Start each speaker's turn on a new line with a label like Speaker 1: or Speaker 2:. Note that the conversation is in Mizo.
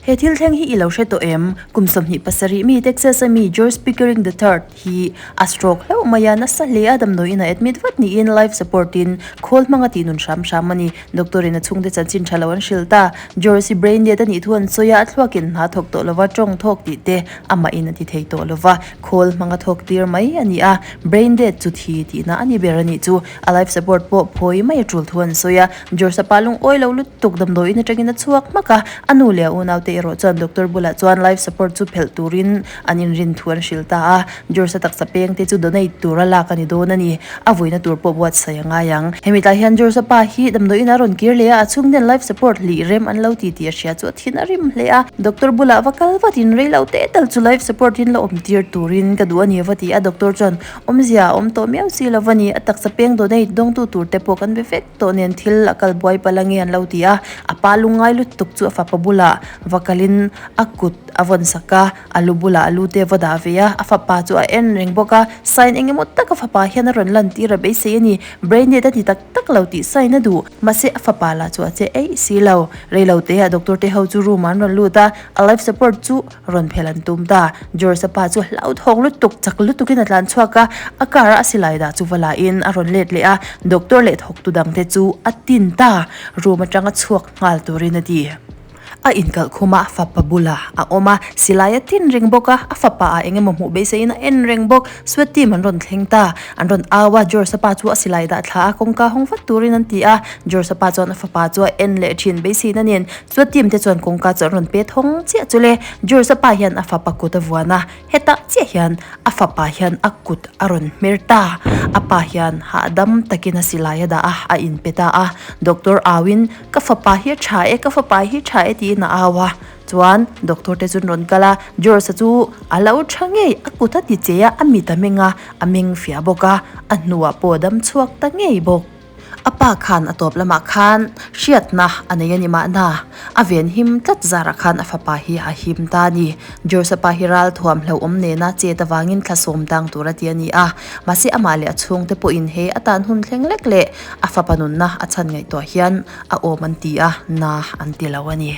Speaker 1: He thil thleng hi i lo hre tawh em? Kum 27 mi Texas a mi George Pickering the Third hi a stroke hlauh mai a, nasa hle a damdawiin a admit vat niin life support in khawl hmang a tih nun hram hram a ni. Doctor in a chhungte chanchin tha lo an hrilh ta. George hi brain dead a nih thu an sawi a, a thluakin hna thawk tawh lova tawng thawk tih te amah in a ti thei tawh lova, khawl hmang a thawk tir mai a ni a, brain dead chu thi tihna a ni ber a nih chu. A life support pawh phawi mai a tul thu an sawi a, George-a pa lungawi lo lutuk damdawiin atangin a chhuak hmak a, a nu leh a unaute erawh chuan doctor bulah chuan life support chu phelh turin an inrin thu an hrilh ta a, George-a taksa peng te chu donate tura lak a ni dawn a ni, a vuina tur pawh buatsaih a ngai ang. Hemi tlai hian George-a pa hi damdawiin a rawn kir leh a, a chhungten life support hlih rem an lo ti tih a hria chu a thin a rim hle a, doctor bulah va kal vatin rei lo teh tal chu life support in la awm tir turin ka duh a ni va ti a, doctor chuan Awmzia a awm tawh miau si lo va ni, a taksa peng donate dawngtu tur te pawh kan be vek tawh nen thil a kal buai palh ange an lo ti a, a pa lungngai lutuk chu a fapa bulah va kalin a kut a vawn sak a, a lu bulah a lu te a va dah ve a, a fapa chu a en reng bawk a, sign eng emaw tak a fapa hian a rawn lan tir a beisei a ni, brain dead a ti tak tak lo tih sign a duh, mahse a fapa lah chu a che eih si lo, reilote ah doctor te ho chu room ah an rawn lut a, a life support chu. Rawn phel an tum ta. George-a pa chu hlauthawng lutuk, chak lutukin a tlan chhuak a, a car a a silai dah chu va la in a rawn let leh a, doctor leh thawktu dangte chu a tin ta. Room atanga chhuak nghal turin a ti. A inkalh khum a, a fapa bulah a awm a, silai a tin reng bawk a, a fapa ah eng emaw hmuh beiseiin a en reng bawk. Sweat team an rawn thleng ta. An rawn au a, George-a pa chu a silai dah thla a, kawngka hawng vat turin an ti a. George-a pa chuan a fapa chu a en leh thin beiseina nen Chuan team te chuan kawngka chu an rawn pe thawng chiah chu le, George a pa hian a fapa kut a vuan a, hetah chiah hian a fapa hian a kut a rawn hmer ta, a pa hian hahdam takin a silai a dah a, a inpe ta a, doctor au in ka fapa hi a tha e, ka fapa hi tha e tiin a au a, chuan doctor te chu an rawn kal a, George a chu a lo tha ngei, a kut a ti che a, a mit a meng a, a meng fiah bawk a, a hnuah pawh a dam chhuak ta ngei bawk. A pa khan a tawp lamah khan hriatna a nei a ni mahna, a ven him tlat zarah khan a fapa hi a him ta a ni. George-a pa hi ral thuam hlauhawm nena chet avangin thla sawm tang tur a ti a ni a, mahse amah leh a chhungte pawhin he a tan hun thleng lek leh a fapa nunna a chhan ngaihtuah hian a awm an ti a, na an ti lo a ni.